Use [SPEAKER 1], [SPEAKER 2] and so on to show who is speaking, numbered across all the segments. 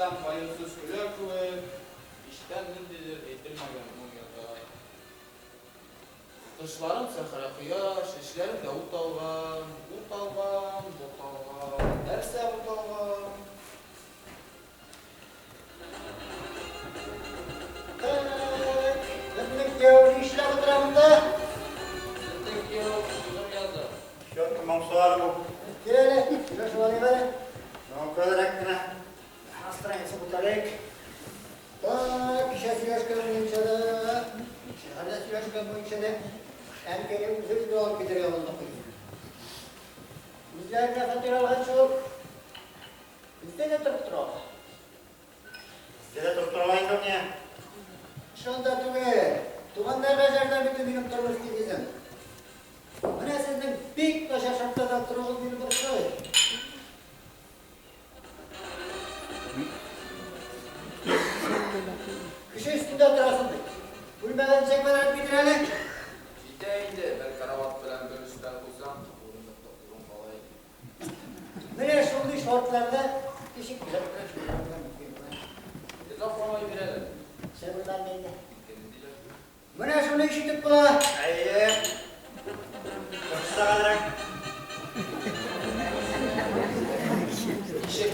[SPEAKER 1] Иртән каенсыз көлә кебек, кичтән ниндидер әйтелмәгән моң ята. Тышларым сәхрә кояш, эчләремдә ут алган, ут алган, буталган, нәрсә буталган?
[SPEAKER 2] Так, безнең кияү нишләп утыра монда?
[SPEAKER 1] Безнең кияү шигырь яза.
[SPEAKER 3] Чёрт, моңсу әле бу.
[SPEAKER 2] Кил әле, сөйләшеп алыйк әле.
[SPEAKER 3] Ну-ка, кенә.
[SPEAKER 2] Настроение күтәрик. Так, кичә сөйләшкән буенча да, шәһәрдә сөйләшкән буенча да, әнкәйне үзебез дә алып китәргә булдык. Үзләренә фатир алганчы ук, бездә дә торып тора ала.
[SPEAKER 3] Бездә дә торып тора ала инде ул, не?
[SPEAKER 2] Шунда түгел, туганнарга ярдәм итү минем тормыш девизым. Менә сезнең бик начар шартларда торуыгыз мине борчый. Кеше өстендә торасың бит. Бүлмәдән чәкмән алып китер әле.
[SPEAKER 1] Җитә инде, бер карават белән бер өстәл куйсаң, урындыкта урын кала инде.
[SPEAKER 2] Менә шундый шартларда ничек иҗат белән шөгыльләнергә мөмкин була?
[SPEAKER 1] Озакламый бирәләр.
[SPEAKER 2] Шөгыльләнмә инде.
[SPEAKER 1] Икене диләр.
[SPEAKER 2] Менә шуны ишетеп була.
[SPEAKER 3] Әйе. Тырышса әзрәк.
[SPEAKER 1] Ничек?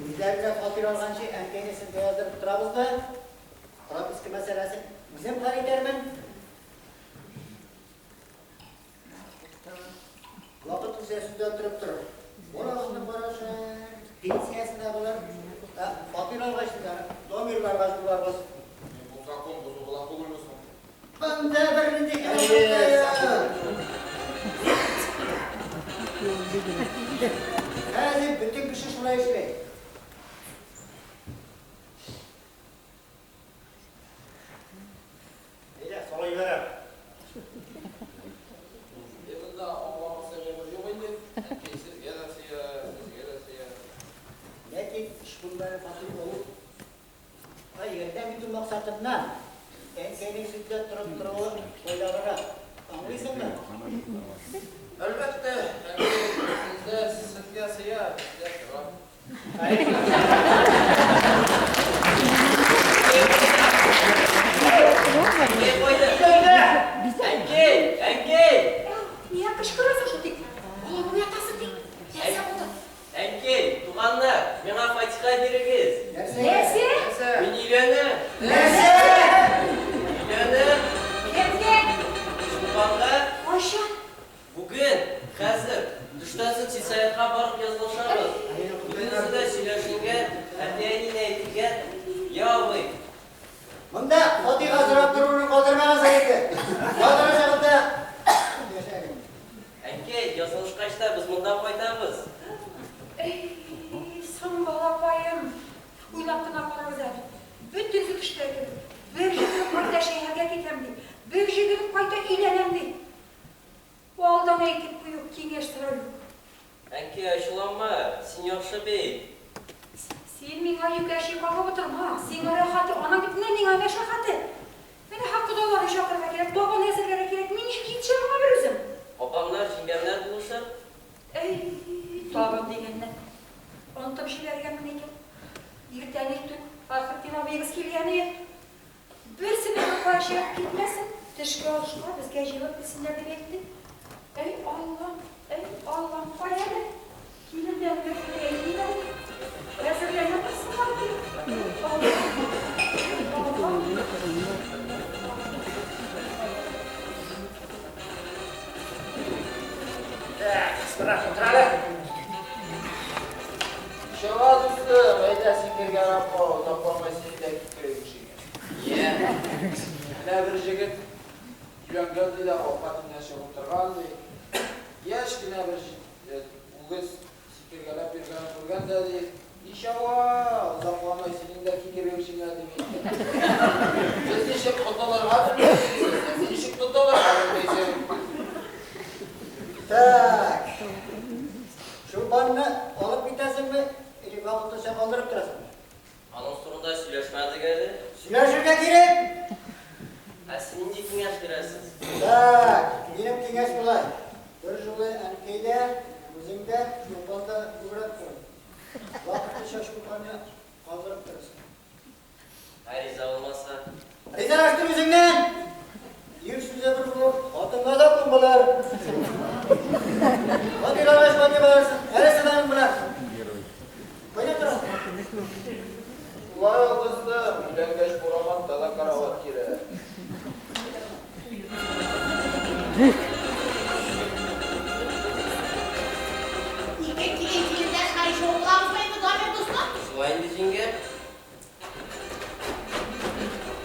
[SPEAKER 2] Үзләренә фатир алганчы әнкәйне сезгә яздырып торабыз да, прописка мәсьәләсен үзем хәл итәрмен. Вакыт үсә сүздән торып торыр. Балагызның барышы, пенсиясе дә булыр. Ә фатир алгач та номерларга зурларбыз.
[SPEAKER 1] Бу закон бозу була түгелме соң?
[SPEAKER 2] Монда бернинди Хәзер бөтен кеше шулай эшли.
[SPEAKER 3] Әйдә, сала җибәрәм.
[SPEAKER 1] Е, монда аңламас әйбер юк инде. Әнкәй сезгә дә сыя, безгә дә сыя.
[SPEAKER 2] Ләкин өч бүлмәле фатир алу ярдәм итү максатыннан әнкәйнең сездә торып торуы файдалырак. Аңлыйсыңмы?
[SPEAKER 1] Әлбәттә, әнкәй сездә сезгә сыя, бездә тора.
[SPEAKER 4] Әнкәй кайда? Әнкәй! Әнкәй!
[SPEAKER 5] Нигә кычкырасың шул тик? Баланы уятасың бит. Нәрсә булды?
[SPEAKER 4] Әнкәй, туганнар, миңа фатиха бирегез.
[SPEAKER 5] Нәрсә?
[SPEAKER 4] Мин өйләнәм.
[SPEAKER 2] Нәрсә?
[SPEAKER 4] Өйләнәм.
[SPEAKER 5] Кемгә?
[SPEAKER 4] Чулпанга.
[SPEAKER 5] Кайчан?
[SPEAKER 4] Бүген, хәзер, төштән соң сельсоветка барып язылышабыз. Бөтенесе дә сөйләшенгән, әти-әнинә әйтелгән. Я, абый.
[SPEAKER 2] Монда фатиха сорап торуны калдырмагыз инде. Ядыры чагында яшәгез.
[SPEAKER 4] Әнкәй, язылышкач та без монда кайтабыз.
[SPEAKER 5] Әй, соң балакаем. Уйлап кына карагыз әле. Бөтенесе төштә кебек. Бер җөгереп кайта шәһәргә китәм ди. Бер җөгереп кайта өйләнәм ди. Алдан әйтеп кую, киңәш сорау юк.
[SPEAKER 4] Әнкәй, ачуланма, син яхшы бит.
[SPEAKER 5] Син миңа юкәчи кагып утырма. Сиңа рәхәте, аның бит менә миңа мәшәкате. Менә һәм кодаларны чакырырга кирәк, табын әзерләргә кирәк. Мин ничек җитешәм моңа берүзем?
[SPEAKER 4] Апаңнар, җиңгәмнәр булышыр.
[SPEAKER 5] Әй, табын дигәннән. Онытып җибәргәнмен икән. Иртән иртүк Фәрхетдин абыегыз килгән иде. Берсенә дә кая чыгып китмәсен, төшке ашка безгә җыелып килсеннәр дип әйтте. Әй, Аллам, әй, Аллам, кая әле? Киленнән бер сүз әйтмим әле. Әзерләнә торсыннар ди. Әй, Аллам, әй, Аллам.
[SPEAKER 3] Так, кыстырак утыр әле.
[SPEAKER 1] Чыга, дустым, әйдә сикергән апа, озакламый сине дә китерер ишегә.
[SPEAKER 4] Йә.
[SPEAKER 1] Менә бер җегет өйләнгән ди дә капка төбенә чыгып утырган ди. Яшь кенә бер үгез сикергәләп йөргәнен күргән дә ди, Ничава, озакламый синең дә кикерер ишеңә, дип әйткән. Без ничек котылырга белмибез, син ничек тотылырга белмисең.
[SPEAKER 2] Так. Чулпанны алып китәсеңме, или вакытлыча калдырып торасыңмы?
[SPEAKER 4] Аның турында сөйләшмәдек әле.
[SPEAKER 2] Сөйләшергә кирәк!
[SPEAKER 4] Ә сез нинди киңәш бирәсез?
[SPEAKER 2] Так, минем киңәш болай. Бер жолы әнкәй дә, үзең дә, Чулпан да күбрәк тор. Вакытлыча Чулпанны калдырып торырсың.
[SPEAKER 4] Ә риза булмаса?
[SPEAKER 2] Ризалаштыр үзеңнән! Ир сүзе бер булыр, хатынга закон булыр. Фатир алгач, фатир алырсың. Әле сынаның белән. Кайда торасың?
[SPEAKER 1] Шулай ул, дустым, өйләнгәч бураматта да карават кирәк.
[SPEAKER 6] Ике килен килендә шулай булабызмы инде, Дамир дустым?
[SPEAKER 4] Шулай инде, җиңгә.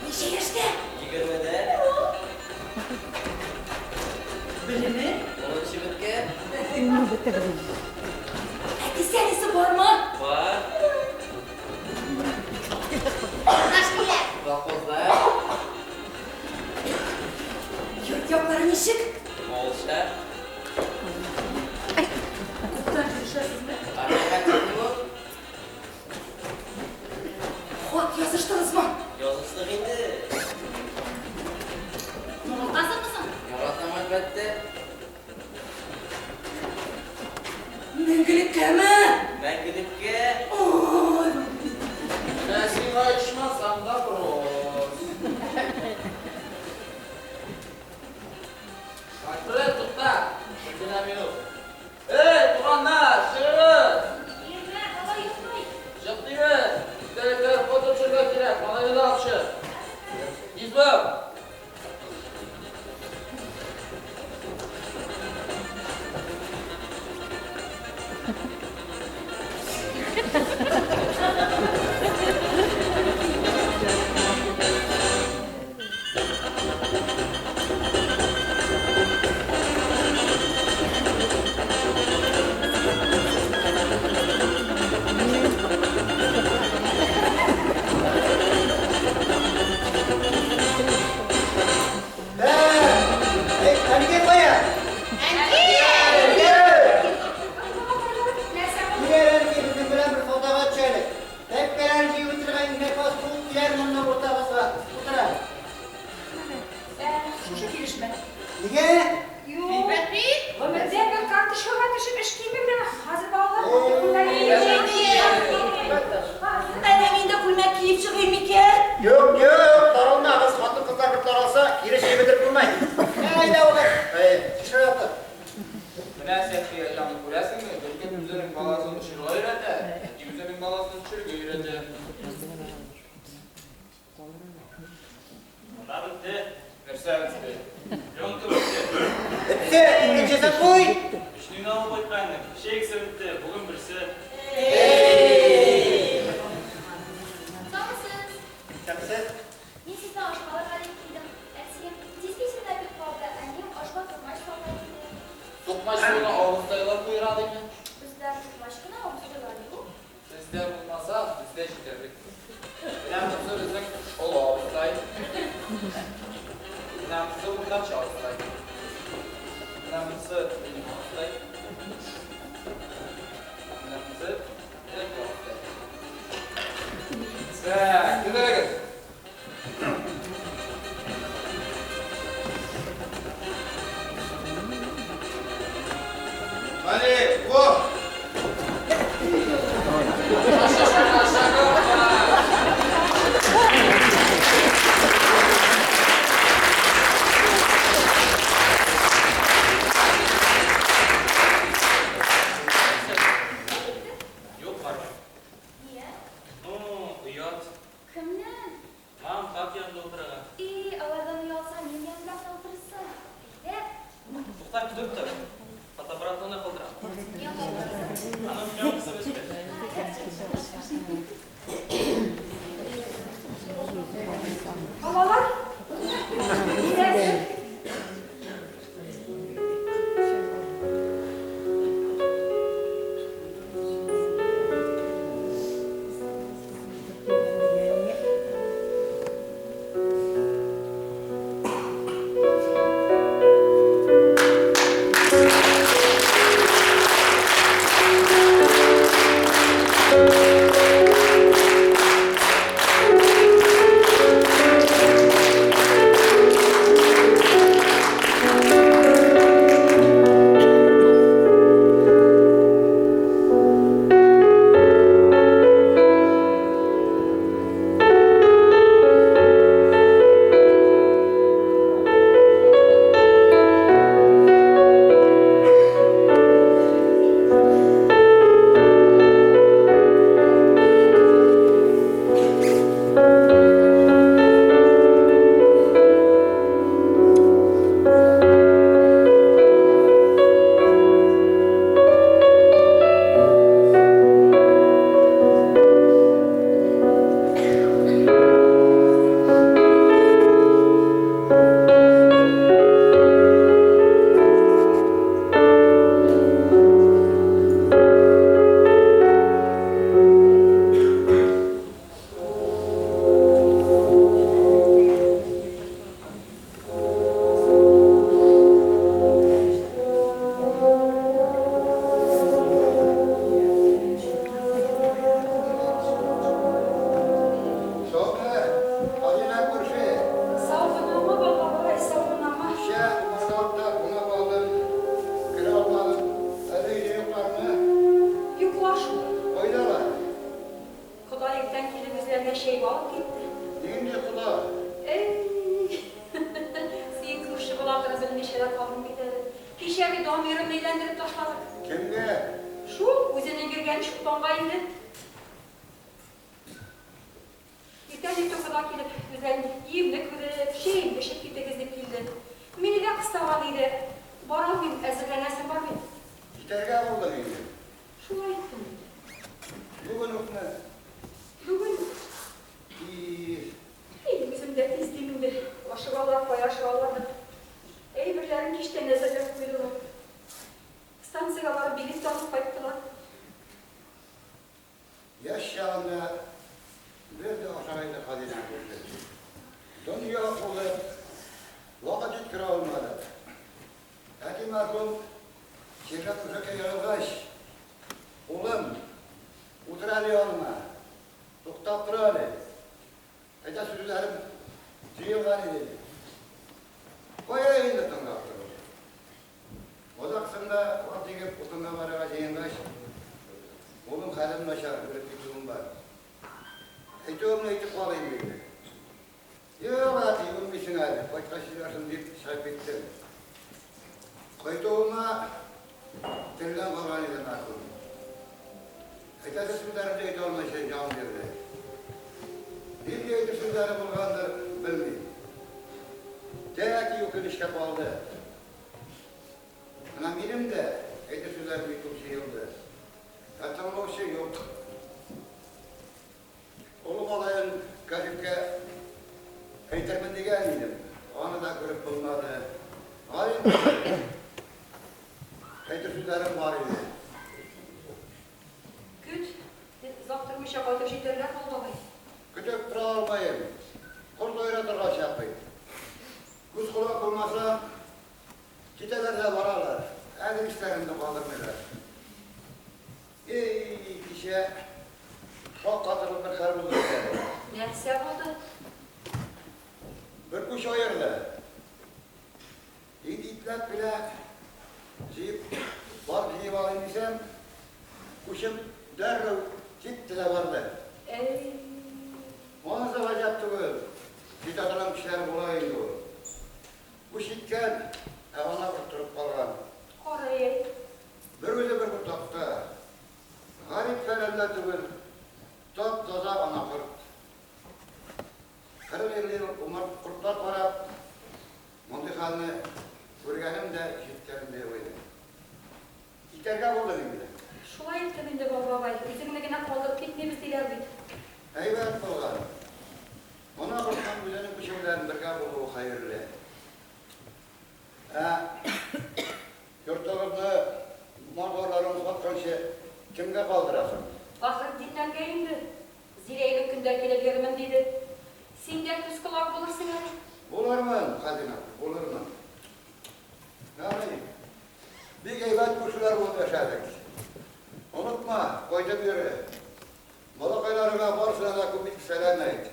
[SPEAKER 5] Ничә яшьтә?
[SPEAKER 4] 20-дә.
[SPEAKER 5] Белеме?
[SPEAKER 4] Унынчы беткән.
[SPEAKER 5] Әтисе, әнисе бармы?
[SPEAKER 4] Бар.
[SPEAKER 6] Нашкиләр.
[SPEAKER 4] Колхозда.
[SPEAKER 5] Йорт яклары ничек?
[SPEAKER 4] Авылча.
[SPEAKER 5] Күптән күрешәсезме?
[SPEAKER 4] Армиягә китте бу.
[SPEAKER 5] Хат языштыгызмы?
[SPEAKER 4] Языштык инде.
[SPEAKER 6] Яратасыңмы соң?
[SPEAKER 4] Яратам, әлбәттә.
[SPEAKER 5] Мәңгелеккәме?
[SPEAKER 4] Мәңгелеккә.
[SPEAKER 5] Ой,
[SPEAKER 1] Менә сиңа ичмасам допрос. Альфред, тукта! Бер генә минут. Эй, туганнар, чыгыгыз!
[SPEAKER 6] Ирмә, бала йоклый.
[SPEAKER 1] Чык дибез! Иртәлекләр фото төшерергә кирәк, малайны да алып чык. Тиз бул!
[SPEAKER 2] Эй, әнкәй кая?
[SPEAKER 6] Әнки!
[SPEAKER 2] Әнкәй!
[SPEAKER 5] Нәрсә булды?
[SPEAKER 2] Килә, әнкәй, безнең белән бер фотога төшәлек. Бәбкәләрен җыеп утырган инәкбаш куып киләр монда уртабызга. Утыра.
[SPEAKER 5] Шушы килешмә.
[SPEAKER 2] Нигә?
[SPEAKER 5] Юк.
[SPEAKER 6] Әйбәт бит.
[SPEAKER 5] Гомердә бер карточкага төшеп эш киеме белән хәзер балалар Әнә мин дә күлмәк киеп чыгыйм микән?
[SPEAKER 3] Юк, юк, таралмагыз. Хатын-кызлар бер таралса, кире җыеп бетереп булмый.
[SPEAKER 2] Әйдә, улым.
[SPEAKER 3] Әй,
[SPEAKER 2] Төшерә ятыр.
[SPEAKER 1] Менә Сәтхия җаным, күрәсеңме? Беркем үзенең баласын очырга өйрәтә, әти үзенең баласын төшергә өйрәтә.
[SPEAKER 7] Монда бетте.
[SPEAKER 1] Нәрсә бетте?
[SPEAKER 7] Пленка бетте.
[SPEAKER 2] Бетте, икенчесен куй.
[SPEAKER 7] Өчне генә алып кайткан идем. Кичә икесе бетте, бүген берсе.
[SPEAKER 6] Саумысыз.
[SPEAKER 3] Исәнмесез.
[SPEAKER 6] Мин сезне ашка алырга дип килдем. Әтием, тиз писемдә бик калды. Әнием ашка токмач салырга китте.
[SPEAKER 1] Токмач суны абыстайлар куера дими?
[SPEAKER 6] Бездә токмач кына абыстайлар юк.
[SPEAKER 1] Сездә булмаса, бездә җитәрлек. Менә монысы безнең олы абыстай. Менә монысы уртача абыстай. Менә монысы минем абыстай. Менә монысы бәләкәй абыстай. Так, тезелегез.
[SPEAKER 3] Мали, во!
[SPEAKER 1] Шаша, шака, шака.
[SPEAKER 7] Юк, бармыйм.
[SPEAKER 6] Нигә?
[SPEAKER 7] Ну, оят.
[SPEAKER 6] Кемнән?
[SPEAKER 7] Мам, пап янында утырырга.
[SPEAKER 6] И, алардан оялса, минем янымда гына утырсын. Әйдә.
[SPEAKER 7] Тукта, көтеп тор. Фотоаппаратны калдырам.
[SPEAKER 6] Нигә калдырасың?
[SPEAKER 7] Аның пленкасы бетте.
[SPEAKER 6] А,
[SPEAKER 5] Кергән чулпанга инде. Иртән иртүк кода килеп, бездән өемне күреп, чәемне эчеп китегез дип килде. Мине дә кыстаган иде. Бара алмыйм, әзерләнәсем бар бит.
[SPEAKER 8] Китәргә булдың инде.
[SPEAKER 5] Шулай иттем инде.
[SPEAKER 8] Бүген үкме?
[SPEAKER 5] Бүген үк.
[SPEAKER 8] Тиз.
[SPEAKER 5] Әй, үзем дә тиз дим инде. Ашыгалар, кая ашыгалардыр. Әйберләрен кичтән әзерләп куйдылар. Станциягә барып билет тә алып кайттылар.
[SPEAKER 8] Яшь чагында бер дә ашар иде Хәзинә күрше. Дөнья кулы вакыт җиткерә алмады. Әти мәрхүм чирләп түшәккә ярылгач, улым, утыр әле яныма, туктап тор әле. Әйтә сүзләрем җыелган иде. Кая инде тыңлап тору. Озаксында ат җигеп утынга барырга җыенгач, улым хәлем начар, үлеп китүем бар. Әйтүемне әйтеп калыйм диде. Юк, әти, үлмисең әле, кайткач сөйләрсең дип чыгып киттем. Кайтуыма телдән калган иде мәрхүм. Әйтәсе сүзләрен дә әйтә алмыйча җан бирде. Нинди әйтер сүзләре булгандыр, белмим. Тәки үкенечкә калды. Менә минем дә әйтер сүзләрем бик күп җыелды. Ә тыңлаучы юк. Олы малаен Кәшифкә әйтермен дигән идем. Аны да күреп булмады. Галим әйтер сүзләрем бар иде.
[SPEAKER 5] Көт, озак тормыйча кайтып җитәрләр, Мулла абый.
[SPEAKER 8] Көтеп тора алмыйм. Корт аера торган чак бит. Күз колак булмаса, китәләр дә баралар. Әле исләрен дә калдырмыйлар. Эй, кичә шаккатырлык бер хәл булды әле.
[SPEAKER 5] Нәрсә булды?
[SPEAKER 8] Бер күч аерды. Инде ипләп кенә җыеп, барып җыеп алыйм дисәм, күчем дәррәү китте дә барды.
[SPEAKER 5] Әй.
[SPEAKER 8] Монысы гаҗәп түгел. Китә торган кешеләр була инде ул. Күч киткән, ә ана корт торып калган.
[SPEAKER 5] Карый.
[SPEAKER 8] Бер үзе бер ботакта. Гарип фәлән дә түгел, тап-таза ана корт. 40 ел умарт кортлар карап, мондый хәлне күргәнем дә, ишеткәнем дә юк иде. Китәргә булдым инде.
[SPEAKER 5] Шулай иттем инде, бабай, үзеңне генә калдырып китмибез диләр бит.
[SPEAKER 8] Әйбәт булган. Ана кортның үзенең күче белән бергә булуы хәерле. Ә йортыгызны, мал-туарларыңны сатканчы кемгә калдырасың?
[SPEAKER 5] Фәхретдиннәргә инде. Зиләйлек көндә килеп йөрермен, диде. Син дә күз-колак булырсың әле.
[SPEAKER 8] Булырмын, Хәзинә, булырмын. Ярый, бик әйбәт күршеләр булып яшәдек. Онытма, кайтып йөре. Балакайларыңа барысына да күп итеп сәлам әйт.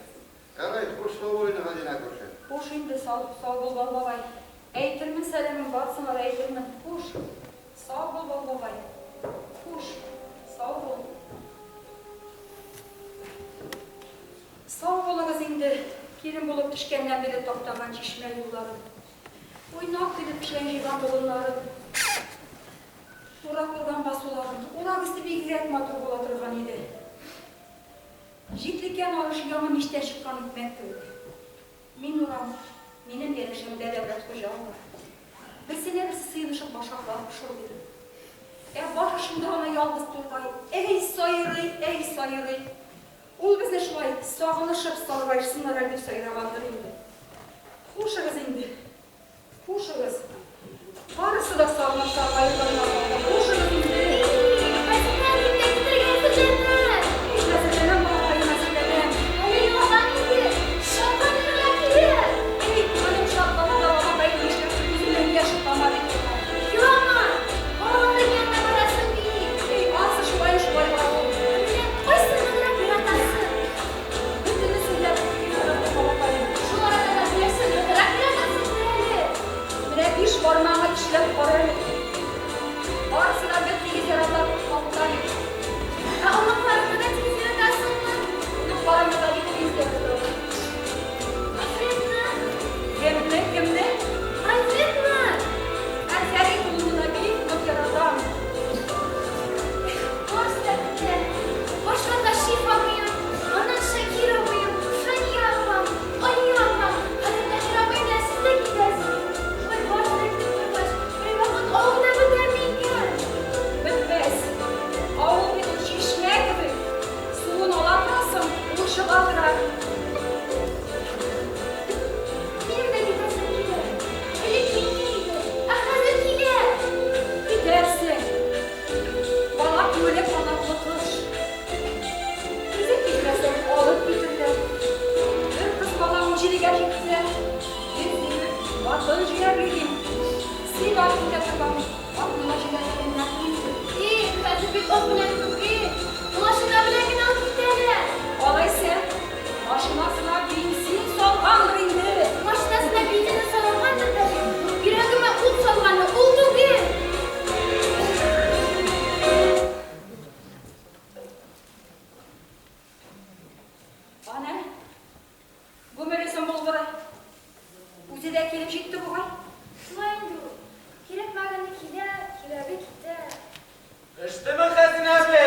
[SPEAKER 8] Ярый, хуш сау бул инде, Хәзинә күрше.
[SPEAKER 5] Хуш инде, сау, сау бул, Бал бабай. Әйтермен сәламен, барысына да әйтермен. Хуш, сау бул, Бал бабай. Хуш, сау бул. Сау булыгыз инде, килен булып төшкәннән бирле таптаган чишмә юлларын, уйнап көлеп печән җыйган болыннарын, урак урган басуларын. Урак өсте бигрәк матур була торган иде. Җитлеккән арыш яңа мичтән чыккан икмәк кебек. Мин урам, минем янәшәмдә Дәүләт хуҗа бар. Берсенә берсе сыенышып башаклар пышылдый. Ә баш очында гына ялгыз тургай, әй сайрый, әй сайрый. Ул безне шулай сагынышып саргайшсыннар әле дип сайрагандыр инде. Хушыгыз инде. Хушыгыз. Барысы да сагынып саргаерга гына калды. Хушыгыз инде.
[SPEAKER 6] Хәзинә, мин дә китәргә әзерләнәм.
[SPEAKER 5] Мин әзерләнәм, балакаем, әзерләнәм.
[SPEAKER 6] Әле елаган инде. Шатланырга кирәк.
[SPEAKER 5] Әй, күңелем шатлана да, балакаем, нишләптер күземнән яшь тама бит миңа.
[SPEAKER 6] Елама. Балаларың янына барасың бит.
[SPEAKER 5] Әй, анысы шулай, шулай бара ул.
[SPEAKER 6] Ә менә кайсын ныграк яратасың?
[SPEAKER 5] Бөтенесен дә яратам, балакаем.
[SPEAKER 6] Шул арада да берәрсен ныграк яратасыңдыр әле.
[SPEAKER 5] Менә биш бармагыңа тешләп кара әле. Күңеле канатлы кош. Үзең китмәсәң, алып китерләр. Бер кыз бала унҗидегә җитсә, 120 хатын җыяр идем. Син ат китә торган атны да җибәргәннәр.
[SPEAKER 6] И, хәзер бит ат белән түгел, машина белән генә алып китәләр.
[SPEAKER 5] Алайса, машинасына бензин салгандыр инде.
[SPEAKER 6] Машинасына бензины салынгандыр да бит. Йөрәгемә ут салганы ул түгел.
[SPEAKER 5] Ана, гомере соң булгыры. Үзе дә килеп җитте бугай.
[SPEAKER 6] Шулай инде ул. Кирәкмәгәне килә, кирәге китә.
[SPEAKER 7] Пештеме Хәзинә әби?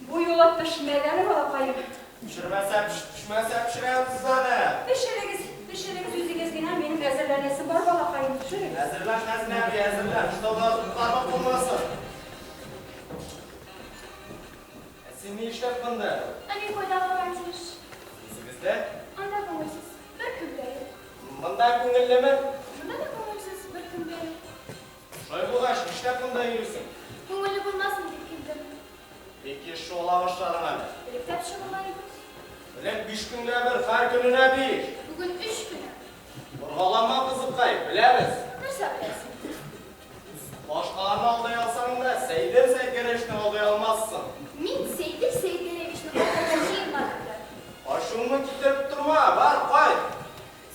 [SPEAKER 5] Бу юлы пешмәде әле, балакаем.
[SPEAKER 7] Пешермәсә, пешмәсә пешерәбез аны.
[SPEAKER 5] Пешерегез, пешерегез үзегез генә, минем әзерләнәсем бар, балакаем, пешерегез.
[SPEAKER 7] Әзерлән, Хәзинә әби, әзерлән. Штабда тоткарлык булмасын. Ә син ни эшләп монда?
[SPEAKER 6] Ә мин кайда булырга тиеш?
[SPEAKER 7] Үзегездә?
[SPEAKER 6] Анда күңелсез, беркем дә юк.
[SPEAKER 7] Монда күңеллеме?
[SPEAKER 6] Монда да күңелсез, беркем дә юк.
[SPEAKER 7] Шулай булгач, нишләп монда йөрисең?
[SPEAKER 6] Күңелле булмасын дип килдем.
[SPEAKER 7] Бик еш шуала башладың әле.
[SPEAKER 6] Элек тә пешерелә иде.
[SPEAKER 7] Элек биш көнгә бер, һәр көненә биш.
[SPEAKER 6] Бүген өч кенә.
[SPEAKER 7] Боргаланма, кызыкай, беләбез.
[SPEAKER 6] Нәрсә беләсең?
[SPEAKER 7] Башкаларны алдай алсаң да, Сәйдер Сәйдгәрәевичны алдай алмассың.
[SPEAKER 6] Мин Сәйдер Сәйдгәрәевичны алдарга җыенмадым да.
[SPEAKER 7] Ачуыңны китереп торма, бар, кайт.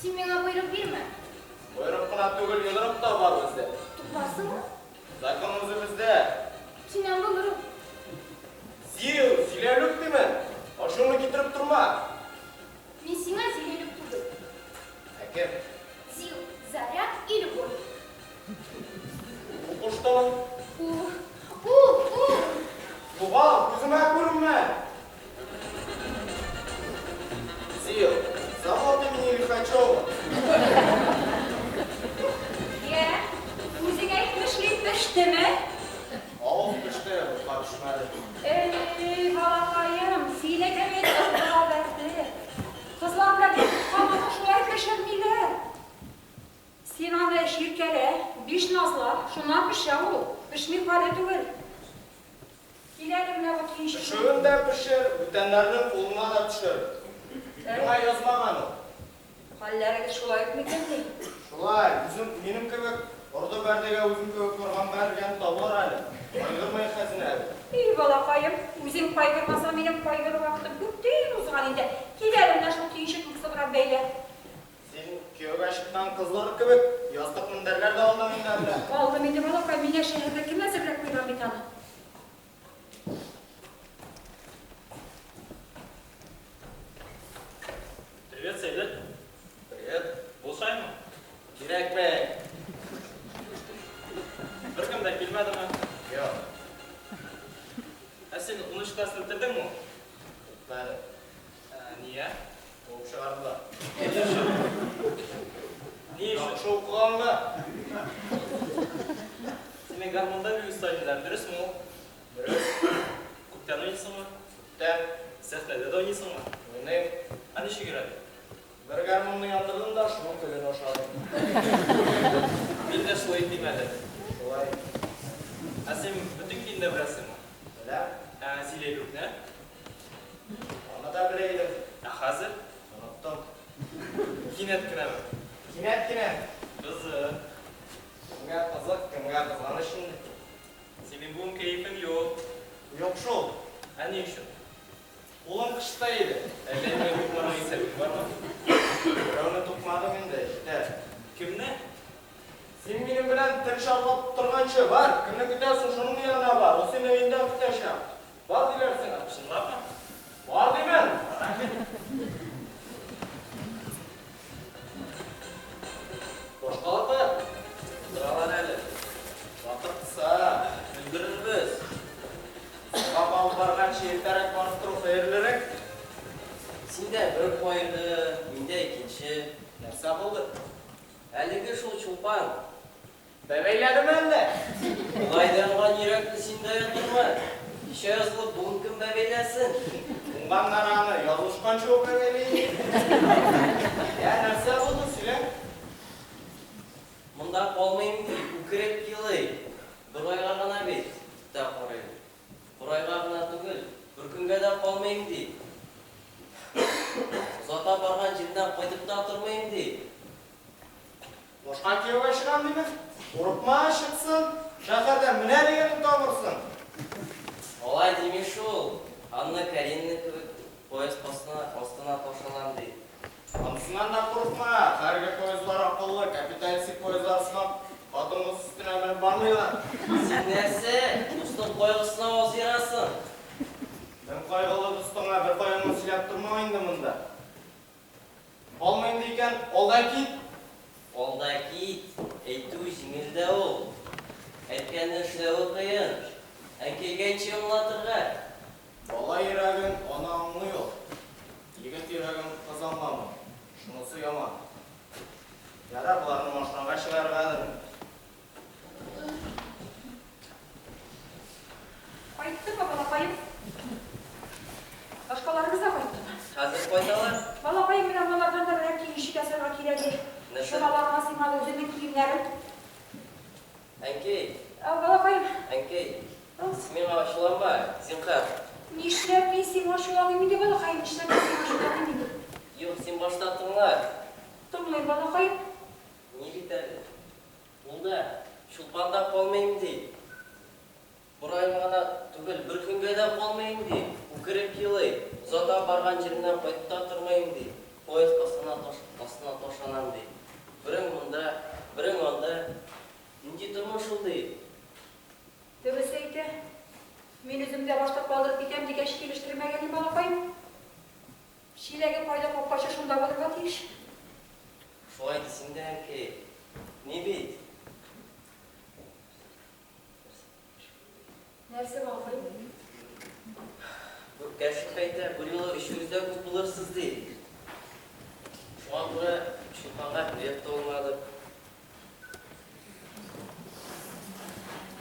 [SPEAKER 6] Син миңа боерык бирмә.
[SPEAKER 7] Боерык кына түгел, йодрык та бар бездә.
[SPEAKER 6] Тупларсыңмы?
[SPEAKER 7] Закон үзебездә.
[SPEAKER 6] Синнән булыр ул.
[SPEAKER 7] Зил, Зиләлүк димен. Ачуыңны китереп торма.
[SPEAKER 6] Мин сиңа Зиләлүк түгел.
[SPEAKER 7] Ә кем?
[SPEAKER 6] Зил, Заря и Любовь.
[SPEAKER 7] Укыштымы?
[SPEAKER 6] У, у, у!
[SPEAKER 7] Югал, күземә күренмә! Зил, завод имени Лихачева.
[SPEAKER 5] Йә, үзең әйтмешли, пештеме?
[SPEAKER 7] Авыз пеште, бутка пешмәде.
[SPEAKER 5] Эй, балакаем, синеке бит кызлар бәхте. Кызлар белән камырны шулай пешермиләр. Син аны чиркәлә, биш назла, шуннан пешә ул. Пешми хәле түгел. Кил әле менә бу төенчекне.
[SPEAKER 7] Пешүен дә пешер, бүтәннәрнең кулына да төшер. Миңа язмаган ул.
[SPEAKER 5] Хәлләрегез шулай ук микән ни?
[SPEAKER 7] Шулай, үзем, минем кебек, орды бәрдегә үзем кебек орган бәргән табылыр әле. Кайгырмый Хәзинә әби.
[SPEAKER 5] И, балакаем, үзең кайгырмасаң, минем кайгыру вакытым күптән узган инде. Кил әле менә шул төенчекне кысыбрак бәйлә.
[SPEAKER 7] Син кияүгә чыккан кызлар кебек ястык-мендәрләр дә алдың инде әллә?
[SPEAKER 5] Алдым инде, балакай, миңа шәһәрдә кем әзерләп куйган бит аны?
[SPEAKER 7] Привет, Сәйдер.
[SPEAKER 4] Привет.
[SPEAKER 7] Булшаймы?
[SPEAKER 4] Кирәкме?
[SPEAKER 7] Беркем дә килмәдеме?
[SPEAKER 3] Юк.
[SPEAKER 7] Ә син унынчы классны бетердеңме?
[SPEAKER 3] Бетмәде.
[SPEAKER 7] Ә, нигә?
[SPEAKER 3] Куып чыгардылар.
[SPEAKER 7] Ни өчен?
[SPEAKER 3] Яхшы укыганга.
[SPEAKER 7] Сине гармунда бик оста диләр, дөресме ул?
[SPEAKER 3] Дөрес.
[SPEAKER 7] Күптән уйныйсыңмы?
[SPEAKER 3] Күптән.
[SPEAKER 7] Сәхнәдә дә уйныйсыңмы?
[SPEAKER 3] Уйныйм.
[SPEAKER 7] Ә ничек өйрәндең?
[SPEAKER 3] Бер гармунны яндырдым да, шуның көлен ашадым.
[SPEAKER 7] Мин дә шулай итим әле.
[SPEAKER 3] Шулай.
[SPEAKER 7] Ә син бөтен көйне дә беләсеңме?
[SPEAKER 3] Беләм.
[SPEAKER 7] Ә Зиләйлүкне?
[SPEAKER 3] Аны да белә идем.
[SPEAKER 7] Ә хәзер?
[SPEAKER 3] Оныттым.
[SPEAKER 7] Кинәт кенәме?
[SPEAKER 3] Кинәт кенә.
[SPEAKER 7] Кызык.
[SPEAKER 3] Кемгә кызык, кемгә кызганыч инде.
[SPEAKER 7] Синең бүген кәефең юк.
[SPEAKER 3] Юк шул.
[SPEAKER 7] Ә ни өчен?
[SPEAKER 3] Кулым кышта иде.
[SPEAKER 7] Әллә инде тукманың исәбең бармы?
[SPEAKER 3] Берәүне тукмадым инде, җитәр.
[SPEAKER 7] Кемне?
[SPEAKER 3] Син минем белән тел шартлатып торганчы, бар, кемне көтәсең, шуның янына бар. Ул сине өендә көтәчәк. Бар диләр сиңа.
[SPEAKER 7] Чынлапмы?
[SPEAKER 3] Бар димен. Башкалар кая?
[SPEAKER 4] Торалар әле.
[SPEAKER 3] Вакыт кыса.
[SPEAKER 4] Өлгерербез.
[SPEAKER 3] Соңга калып барганчы иртәрәк барып тору хәерлерәк.
[SPEAKER 4] Синдә бер кайгы, миндә икенче.
[SPEAKER 3] Нәрсә булды?
[SPEAKER 4] Әлеге шул Чулпан.
[SPEAKER 3] Бәбәйләдеме әллә?
[SPEAKER 4] Болай да янган йөрәкне син дә яндырма. Кичә язылып, бүген кем бәбәйләсен?
[SPEAKER 3] Уңганнар аны язылышканчы ук бәбәйли. Йә, нәрсә булды, сөйлә.
[SPEAKER 4] Монда калмыйм ди, үкереп елый. Бер айга гына бит, тә карыйм. калмыйм, ди. Озата барган җирдән кайтып та тормыйм, ди.
[SPEAKER 7] Башка кияүгә чыгам диме? Курыкма, чыксын. Шәһәрдә менә дигәнен табырсың.
[SPEAKER 4] Алай дими шул. Анна Каренина кебек поезд астына, астына ташланам, ди.
[SPEAKER 7] Анысыннан да курыкма. Хәзерге поездлар акыллы, капиталистик поездлар сыман хатын-кыз өстенә менеп бармыйлар.
[SPEAKER 4] Син нәрсә, дустың кайгысына авыз ярасың?
[SPEAKER 7] Мең кайгылы дустыңа бер кайгыңны сөйләп торма инде монда. Калмыйм ди икән, ал да кит.
[SPEAKER 4] Ал да кит, әйтү җиңел дә ул. Әйткәнне эшләве кыен. Әнкәйгә ничек аңлатырга?
[SPEAKER 7] Бала йөрәген ана аңлый ул. Егет йөрәген кыз аңламый. Шунысы яман. Ярар, боларны машинага чыгарырга әзермен.
[SPEAKER 5] Кайттымы, балакаем? Башкаларыбыз да кайттымы?
[SPEAKER 4] Хәзер кайталар.
[SPEAKER 5] Балакаем, менә моңардан да берәр киенчек ясарга кирәк иде.
[SPEAKER 4] Нәрсә?
[SPEAKER 5] Чаналарыма сыймады үземнең киемнәрем.
[SPEAKER 4] Әнкәй.
[SPEAKER 5] Ау, балакаем.
[SPEAKER 4] Әнкәй, син миңа ачуланма, зинһар.
[SPEAKER 5] Нишләп мин сиңа ачуланыйм инде, балакаем, нишләп мин сиңа ачуланыйм инде?
[SPEAKER 4] Юк, син башта тыңла.
[SPEAKER 5] Тыңлыйм, балакаем.
[SPEAKER 4] Ни бит әле. Ул да, Чулпан да калмыйм, ди. Бер айга гына түгел, бер көнгә дә калмыйм, ди. Үкереп елый. Озата барган җиремнән кайтып та тормыйм, ди. Поезд астына таш, астына ташланам, ди. Берең монда, берең анда. Нинди тормыш ул, ди.
[SPEAKER 5] Дөрес әйтә. Мин үзем дә башта калдырып китәм дигәч килештермәгән идем, балакаем. Чиләге кайда, капкачы шунда булырга тиеш.
[SPEAKER 4] Шулай дисең дә, әнкәй. Ни бит?
[SPEAKER 5] Нәрсә, балакаем?
[SPEAKER 4] Кәшиф әйтә, берьюлы өчегез дә күп булырсыз, ди. Шуңа күрә Чулпанга билет тә алмадык.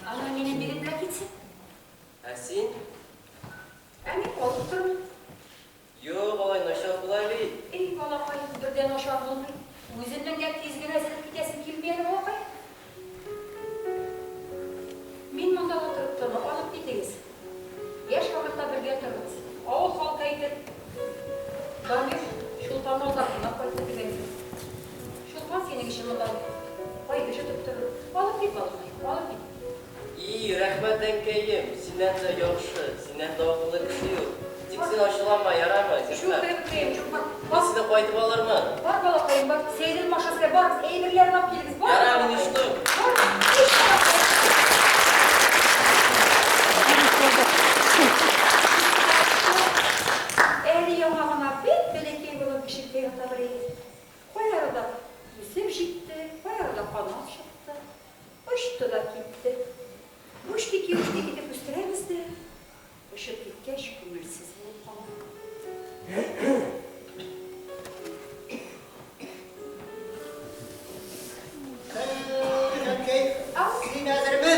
[SPEAKER 5] Ана минем билет белән китсен.
[SPEAKER 4] Ә син?
[SPEAKER 5] Ә мин калып торырмын.
[SPEAKER 4] Юк, алай начар була бит.
[SPEAKER 5] Эй, балакаем, бер дә начар булмый. Үземнең дә тиз генә әзерләнеп китәсем килми әле, балакай. Мин монда утырып торма, алып китегез. Яшь вакытта бергә торыгыз. Авыл халкы әйтер, Дамир Чулпанны озатырга кайтты дип әйтер. Чулпан синең өчен монда кайгы җотып торыр. Алып кит, балакаем, алып кит.
[SPEAKER 4] И, рәхмәт, әнкәем, синнән дә яхшы, синнән дә акыллы кеше юк. Тик син ачуланма, ярамы,
[SPEAKER 5] Юк, әнкәем, юк, бар.
[SPEAKER 4] Мин сине кайтып алырмын.
[SPEAKER 5] Бар, балакаем, бар. Сәйдел машасы белән барыгыз, әйберләрен алып килегез. Бар,
[SPEAKER 4] Ярар, мин
[SPEAKER 5] балакаем.
[SPEAKER 4] очтым.
[SPEAKER 5] Бар, оч, балакаем. Әле яңа гына беп-бәләкәй булып бишектә ята бер егет. Кай арада үсеп җитте, кай арада канат чыкты. Очты да китте. Үчтеки-үчтеки итеп үстерәбез дә, очып киткәч, күңелсез булып кала.
[SPEAKER 2] Хәер, әнкәй, син әзерме?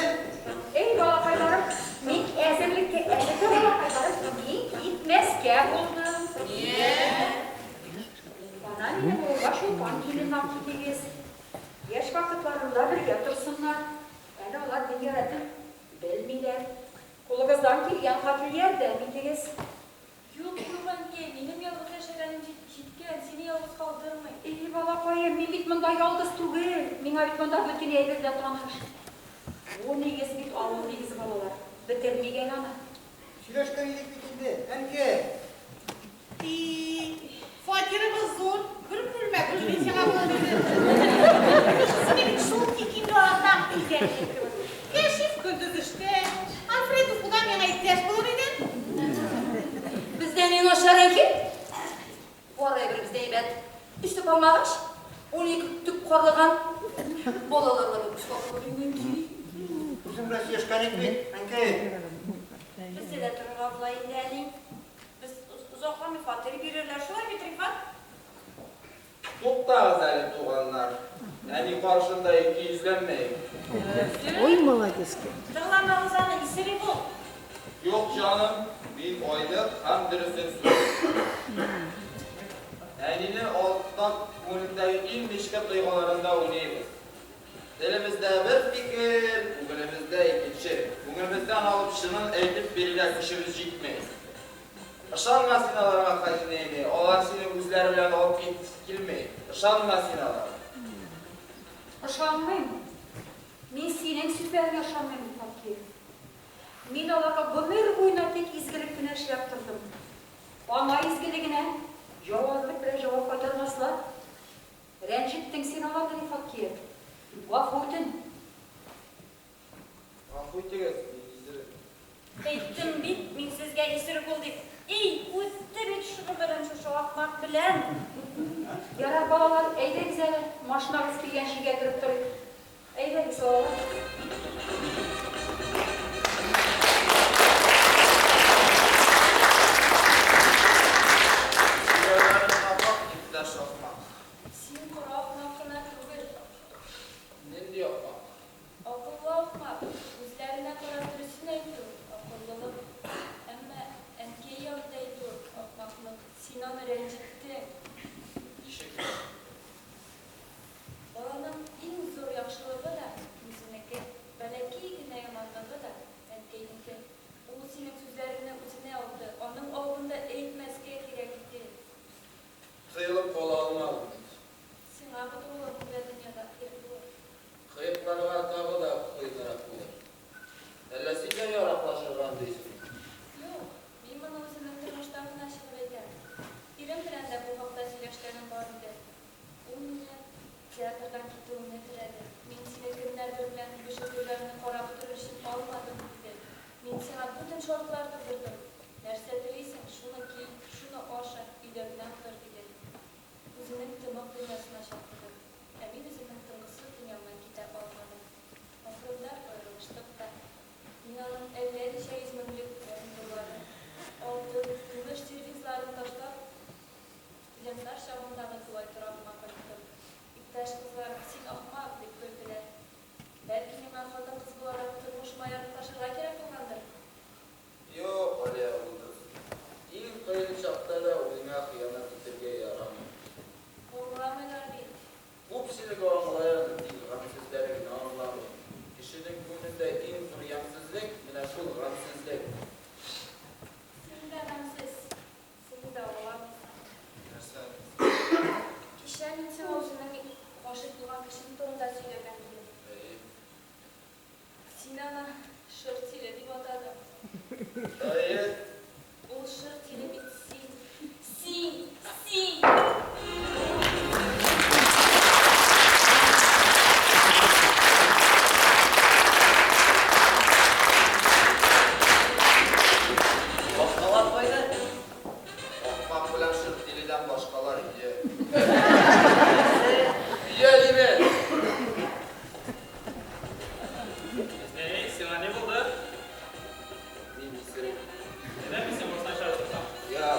[SPEAKER 5] Әй, балакайларым, мин әзерлеккә әзер дә, балакайларым, мин китмәскә булдым. Ана минем авылга Чулпан килен алып китегез. Яшь вакытларында бергә торсыннар. Әле алар дөнья рәтен белмиләр. Кулыгыздан килгән хәтле ярдәм итегез.
[SPEAKER 6] Юк, юк, әнкәй, минем ялгыз яшәгәнем җиткән, сине ялгыз калдырмыйм.
[SPEAKER 5] И, балакаем, мин бит монда ялгыз түгел. Миңа бит монда бөтен әйбер дә таныш. Бу нигез бит авыл нигезе, балалар. Бетермик әле аны.
[SPEAKER 2] Сөйләшкән идек бит инде, әнкәй.
[SPEAKER 9] И, фатирыбыз зур, бер бүлмә түгел мин сиңа моны дидем. Сине бит шул тик яратам дигән идем. Кәшиф көндез эштә, Альфред укуда миңа иптәш булыр иде.
[SPEAKER 10] Бездә ни начар, әнки? Бар әйберебез дә әйбәт. Өч төп алмагач, 12 төп карлыган. Балаларга да үз хакы бар инде, әнки.
[SPEAKER 2] Үзең белән сөйләшкән идек бит, әнкәй.
[SPEAKER 11] Бездә дә торырга була инде, әни. Без озакламый фатир бирерләр, шулай бит, Рифат?
[SPEAKER 1] Туктагыз әле, туганнар. Әни каршында икейөзләнмәек.
[SPEAKER 12] Ой, молодец.
[SPEAKER 11] Тыңламагыз аны, исерек ул.
[SPEAKER 1] Юк, җаным, мин айнык һәм дөресен сөйлим. Әнине алдап, күңелендәге иң нечкә тойгыларында уйныйбыз. Телебездә бер фикер, күңелебездә икенче. Күңелебездән алып чынын әйтеп бирергә көчебез җитми. Ышанма син аларга, Хәзинә әни. Алар сине үзләре белән алып китәсе килми. Ышанма син аларга.
[SPEAKER 5] Ышанмыйм. Мин синең сүзләреңә ышанмыйм, Рифат. Мин аларга гомер буена тик изгелек кенә эшләп тордым. Ана изгелегенә явызлык белән җавап кайтармаслар. Рәнҗеттең син аларны, Рифат кияү. Гафу үтен.
[SPEAKER 1] Гафу итегез, мин исерек.
[SPEAKER 11] Әйттем бит мин сезгә исерек ул дип. И, үтте бит гомерем шушы ахмак белән.
[SPEAKER 5] Ярар, балалар, әйдәгез әле, машинагыз килгәнче өйгә кереп торыйк. Әйдәгез, балалар.
[SPEAKER 1] Сөйләүләрең нахак, иптәш ахмак.
[SPEAKER 6] Син коры ахмак кына түгел.
[SPEAKER 1] Нинди ахмак?
[SPEAKER 6] Акыллы ахмак. Үзләренә карап дөресен әйтү, акыллылык. Әмма әнкәй янында әйтү, ахмаклык. Син аны рәнҗеттең.
[SPEAKER 1] Ничек?
[SPEAKER 6] Баланың иң зур яхшылыгы да, үзенеке, бәләкәй генә яманлыгы да, әнкәйнеке. Ул синең сүзләреңне үзенә алды, аның алдында әйтмәскә кирәк иде.
[SPEAKER 1] Тыелып кала алмадым бит.
[SPEAKER 6] Сиңа котылуы бүтән дөньяда кыен булыр.
[SPEAKER 1] Кыекларга тагы да кыенрак булыр. Әллә син дә яраклашырга дисеңме?
[SPEAKER 6] Юк, мин моны үземнең тормыштан гына чыгып әйтәм. Ирем белән дә бу хакта сөйләшкәнем бар иде. Ул мине театрдан китүемне теләде. Мин сине кемнәрдер белән үбешеп йөргәнеңне карап утырыр өчен алмадым, диде. Мин сиңа бөтен шартлар тудырдым. Нәрсә телисең, шуны ки, шуны аша, өйдә генә утыр, диде. Үзенең тымык дөньясына чакырды. Ә мин үземнең тынгысыз дөньямнан китә алмадым. Ахырында аерылыштык та. Мин аның әллә ничә йөз меңлек мундирларын, алтын, көмеш сервизларын ташлап, студентлар чагымдагы тулай торагыма кайттым. Иптәш кызларым, син ахмак, дип көлделәр. Бәлки миңа хатын-кыз буларак тормышыма яраклашырга кирәк булгандыр?
[SPEAKER 1] Юк, Алия булдыз. Иң кыен чакта да үзеңә хыянәт итәргә ярамый.
[SPEAKER 6] Аңламыйлар бит.
[SPEAKER 1] Күпчелеге аңлый аны, тик гамьсезләре генә аңламый. Кешенең күңелендә иң зур ямьсезлек, менә шул гамьсезлек.
[SPEAKER 6] Син дә гамьсез. Син дә аңламыйсың.
[SPEAKER 1] Нәрсәне?
[SPEAKER 6] Кичә мин сиңа үземнең гашыйк булган кешем турында сөйләгән идем.
[SPEAKER 1] Әйе.
[SPEAKER 6] Син аны шыр тиле дип атадың.
[SPEAKER 1] Әйе.
[SPEAKER 6] Ул шыр тиле бит син. Син! Син!
[SPEAKER 4] Башкалар кайда?
[SPEAKER 1] Ахмак белән шыр тиледән башкалар өйдә. Өйдә димен!
[SPEAKER 13] Әй, сиңа ни булды?
[SPEAKER 1] Мин исерек.
[SPEAKER 13] Neden мин сине машина чыгарып
[SPEAKER 1] Я.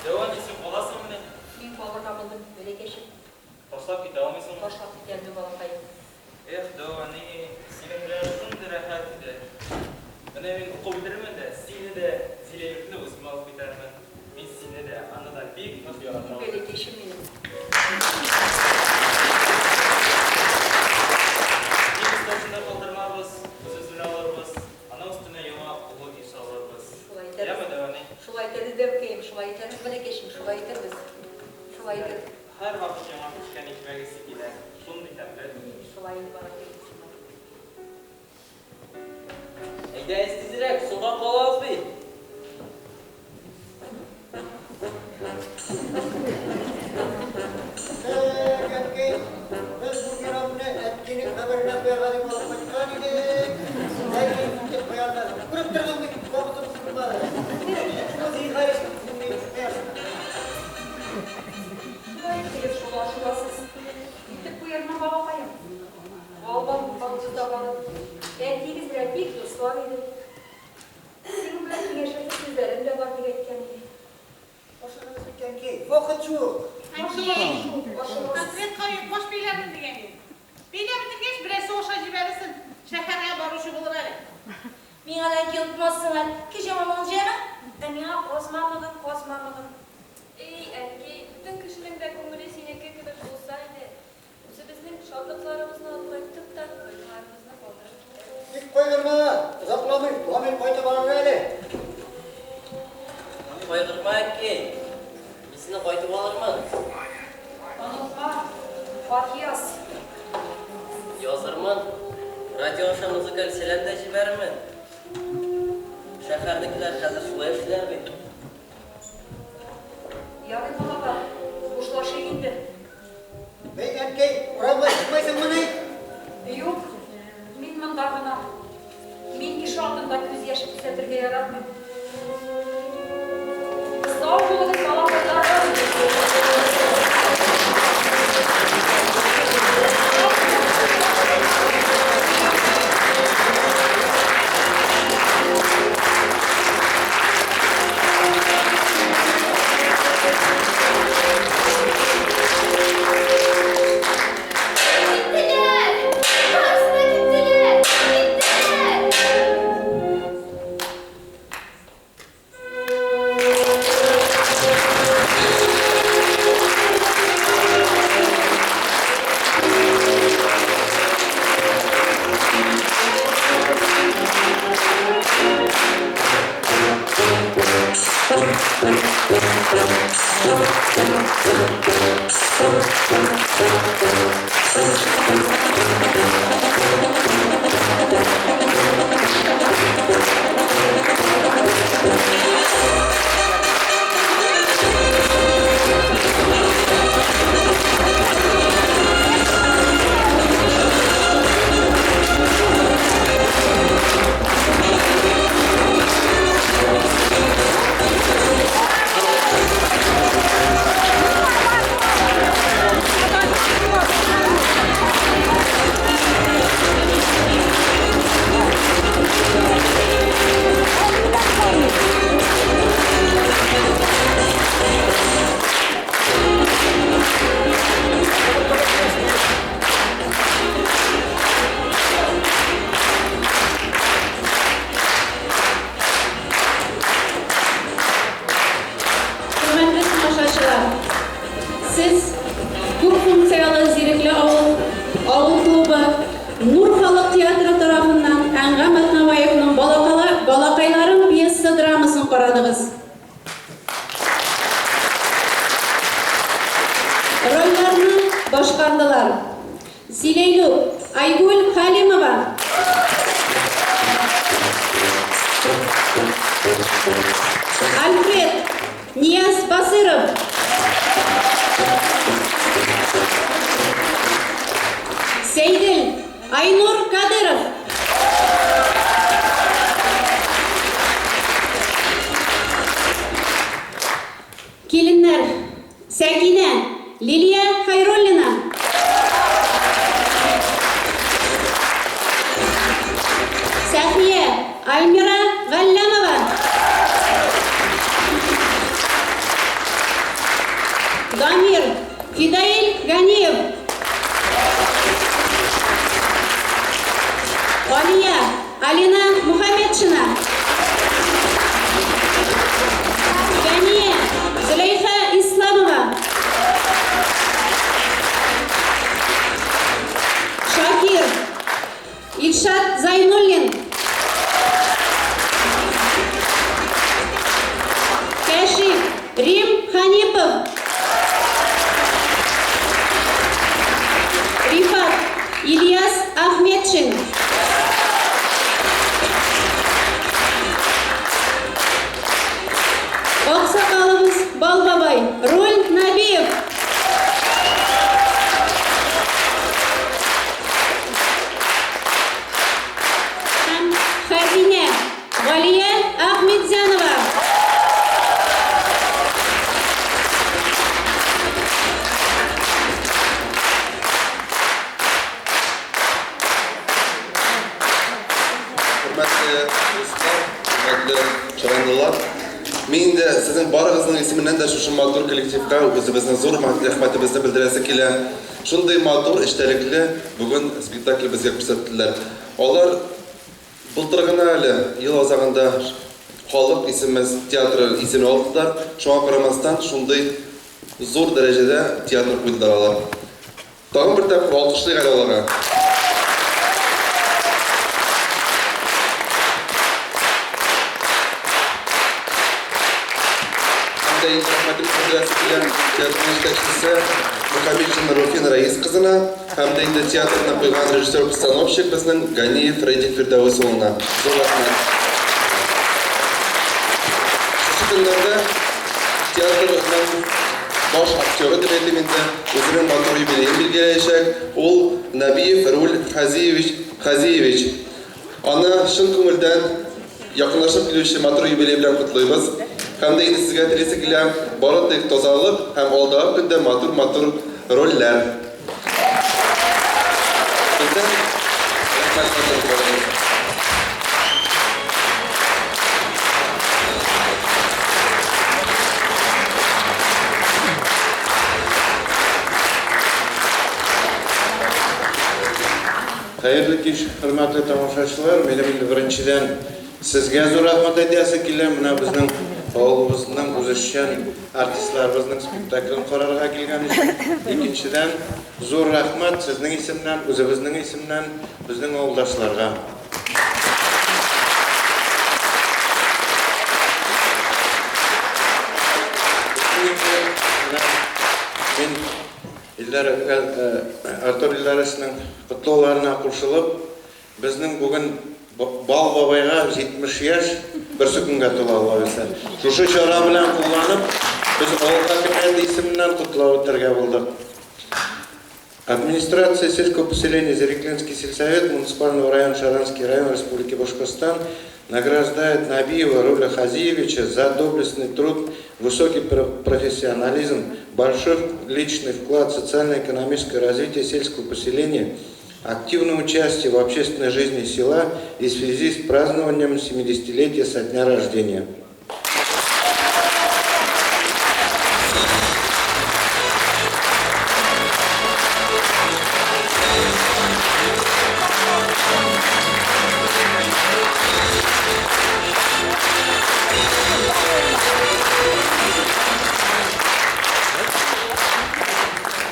[SPEAKER 13] Дәү әни, син каласыңмыни?
[SPEAKER 5] Мин калырга булдым, бәләкәчем.
[SPEAKER 13] Ташлап китә алмыйсыңмы?
[SPEAKER 5] Ташлап китә алмыйм, балакаем.
[SPEAKER 13] Эх, дәү әни, синең белән шундый рәхәт иде. Менә мин укып бетерермен дә, сине дә, Зиләлекне үземә алып китәрмен. Мин сине дә, аны да бик нык яратам.
[SPEAKER 5] Бәләкәчем минем.
[SPEAKER 13] Нигез башында калдырмабыз, үзебез белән алырбыз. Аның өстенә яңа олы иш алырбыз.
[SPEAKER 5] Шулай итәрбез.
[SPEAKER 13] Яме, дәү әни?
[SPEAKER 5] Шулай итәрбез, бәбкәем, шулай итәрбез, бәләкәчем, шулай итәрбез. Шулай итәрбез.
[SPEAKER 13] Һәрвакыт яңа пешкән икмәк исе килә. Шундый тәмле.
[SPEAKER 5] Шулай инде, балакаем, шулай.
[SPEAKER 4] Әйдәгез тизрәк, соңга калабыз бит.
[SPEAKER 2] Так, әнкәй, без бу граммны әткәйнең каберенә куярга дип алып кайткан идек. Ләкин илтеп куя алмадым. Күреп тордың бит, вакытыбыз булмады. Шуны зинһар өчен үзеңне илтеп куярсың.
[SPEAKER 5] Шулай итегез, шул ашыгасыз. Илтеп куярмын, балакаем. Албан балдыз да барып. Әтиегез белән бик дуслар иде. Синең белән киңәшәсе сүзләрем дә бар дип әйткән иде.
[SPEAKER 2] Ашыгыгыз бит, әнкәй, вакыт юк.
[SPEAKER 9] Әнкәй,
[SPEAKER 5] Ашыгасыз.
[SPEAKER 9] конкрет баш бәйләрмен дигән идем. Бәйләп бетергәч, берәрсе аша җибәрерсен, шәһәргә баручы булыр әле.
[SPEAKER 11] Миңа да әнкәй онытмассың әле. Кәҗә мамыгын җыяма? Ә миңа каз мамыгын, каз мамыгын.
[SPEAKER 6] Эй, әнкәй, бөтен кешенең дә күңеле синеке кебек булса иде.
[SPEAKER 4] Язырмын.
[SPEAKER 5] Онытма, хат яз.
[SPEAKER 4] Язырмын. Радио аша музыкаль сәлам дә җибәрермен. Шәһәрнекеләр хәзер шулай эшлиләр бит.
[SPEAKER 5] Ярый, балалар, хушлашыйк инде.
[SPEAKER 2] Бәй, әнкәй, урамга чыкмыйсыңмыни?
[SPEAKER 5] Юк, мин монда гына. Мин кеше алдында күз яше күрсәтергә яратмыйм. Сау булыгыз, балакайларым!
[SPEAKER 6] Киттеләр! Барысы да киттеләр! Киттеләр!
[SPEAKER 14] Хөрмәтле тамашачылар, сез күп функцияле Зирекле авыл авыл клубы Нур халык театры тарафыннан Әнгам Атнабаевның Балакайларым пьеса-драмасын карадыгыз. Рольләрне башкардылар, Зиләйлүк, Айгөл Хәлимова. Альфред, Нияз Басыров. Сәйдел, Айнур Кадыров. Киленнәр, Сәкинә, Лилия Хәйруллина. Сәхия, Альмира Галләмова. Дамир, Фидаил Ганиев. Алия, Алина Мухаметшина. Фәния, Зөләйха Исламова. Шакир, Илшат Зайнуллин. Кәшиф, Рим Ханипов. Рифат, Ильяс Ахметшин. Аксакалыбыз Бал бабай, Роль Нәбиев. Һәм Хәзинә, Галия Ахметзянова.
[SPEAKER 15] Хөрмәтле дуслар, хөрмәтле чабандылар, мин инде сезнең барыгызның исеменнән дә шушы матур коллективка үзебезнең зур рәхмәтебезне белдерәсе килә. Шундый матур, эчтәлекле бүген спектакль безгә күрсәттеләр. Алар былтыр гына әле ел азагында халык исеме театры исемен алдылар. Шуңа карамастан, шундый зур дәрәҗәдә театр куйдылар алар. Тагын бер тапкыр алкышлыйк әле аларга. Һәм дә инде рәхмәтебезне белдерәсе килә. килә театрның җитәкчесе Мөхәммәтшин Руфин Рәис кызына һәм дә инде театрны куйган режиссер-постановщик безнең Ганиев Рэдик Фирдәвес улына. Зур рәхмәт. Шушы көннәрдә театрның баш актеры дип әйтим инде, үзенең матур юбилеен билгеләячәк. Ул Нәбиев Руль Хазиевич Хазиевич. Аны чын күңелдән якынлашып килүче матур юбилей белән котлыйбыз. Һәм дә инде сезгә телисе килә, бары тик тазалык һәм алдагы көндә матур-матур рольләр. Бездән рәхмәт матур барыгызга.
[SPEAKER 16] Хәерле кич, хөрмәтле тамашачылар! Минем инде беренчедән сезгә зур рәхмәт әйтәсе килә. Менә безнең авылыбызның үзешчән артистларыбызның спектаклен карарга килгән өчен. Икенчедән, зур рәхмәт сезнең исемнән, үзебезнең исемнән безнең авылдашларга. Безнең инде менә мин Илдар Артур Илдаровичның котлауларына кушылып, безнең бүген Бал бабайга 70 яшь, берсе көнгә тула, Алла бирсә. Шушы чара белән кулланып, без авыл хакимияте исеменнән котлап үтәргә булдык. Администрация сельского поселения Зиреклинский сельсовет муниципального района Шаранский район Республики Башкортостан награждает Набиева Руля Хазиевича за доблестный труд, высокий профессионализм, большой личный вклад в социально-экономическое развитие сельского поселения, активное участие в общественной жизни села и в связи с празднованием 70-летия со дня рождения.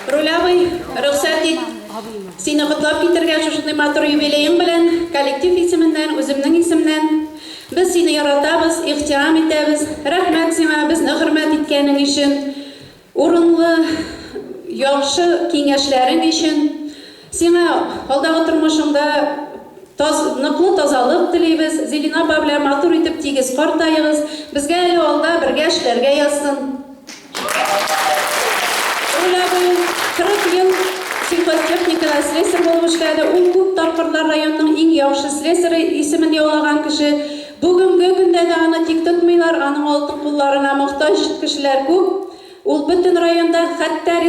[SPEAKER 14] Рулявый, рөхсәт ит, сине котлап китергә шушындый матур юбилеең белән, коллектив исеменнән, үземнең исемнән. Без сине яратабыз, ихтирам итәбез. Рәхмәт сиңа, безне хөрмәт иткәнең өчен, урынлы, яхшы киңәшләрең өчен. Сиңа алдагы тормышыңда таз, ныклы тазалык телибез. Зилина апа белән матур итеп тигез картаегыз. Безгә әле алда бергә эшләргә язсын. Руль абый 40 ел сельхозтехникада слесарь булып эшләде. Ул күп тапкырлар районның иң яхшы слесаре исемен яулаган кеше. Бүгенге көндә дә аны тик тотмыйлар, аның алтын кулларына мохтаҗ кешеләр күп. Ул бөтен районда, хәтта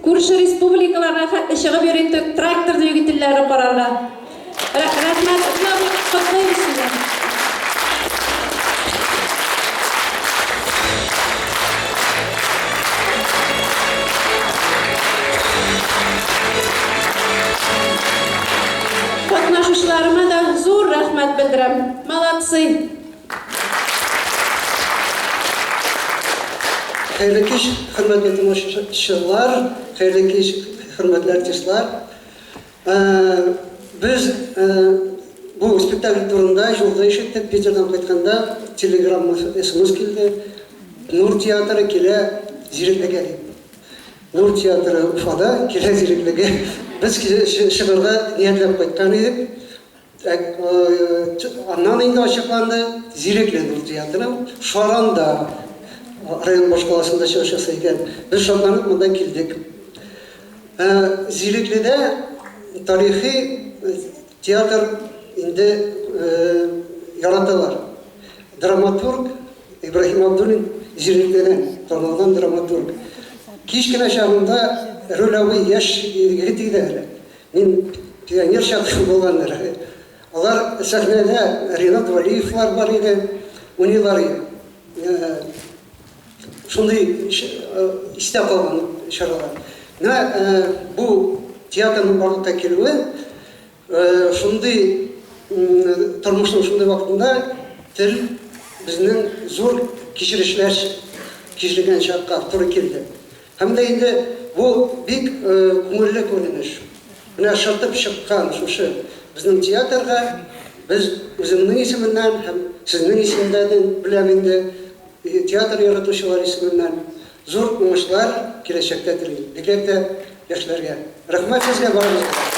[SPEAKER 14] күрше республикаларга хәтле чыгып йөри трактор двигательләре карарга. Рәхмәт, Руль абый, котлыйбыз сине! Катнашучыларыма да зур рәхмәт белдерәм. Молодцы!
[SPEAKER 2] Хәерле кич, хөрмәтле тамашачылар, хәерле кич, хөрмәтле артистлар. Без бу спектакль турында юлда ишеттек, Питердан кайтканда телеграмма, смс килде. Нур театры килә Зиреклегә дип. Нур театры Уфада килә Зиреклегә. Без чыгарга ниятләп кайткан идек. Аннан инде ачыкланды, Зирекле Нур театры Шаранда район башкаласында чыгыш ясый икән. Без шатланып монда килдек. Ә Зирекледә тарихи театр инде яраталар. Драматург Ибраһим Абдуллин Зирекледән, танылган драматург. Кечкенә чагында Рүл абый яшь егет иде әле. Мин пионер чакта булгандыр. Алар сәхнәдә Ринат Вәлиевлар бар иде, уйныйлар иде. Шундый истә калган чаралар. Менә бу театрның барлыкка килүе шундый тормышның шундый вакытында тел безнең зур кичерешләр кичергән чакка туры килде. Һәм дә инде бу бик күңелле күренеш. Менә шыртып чыккан шушы безнең театрга без үземнең исеменнән һәм сезнең исемдән беләм инде, театр яратучылар исеменнән. Зур уңышлар киләчәктә телим. Бигрәк тә яшьләргә. Рәхмәт сезгә барыгызга.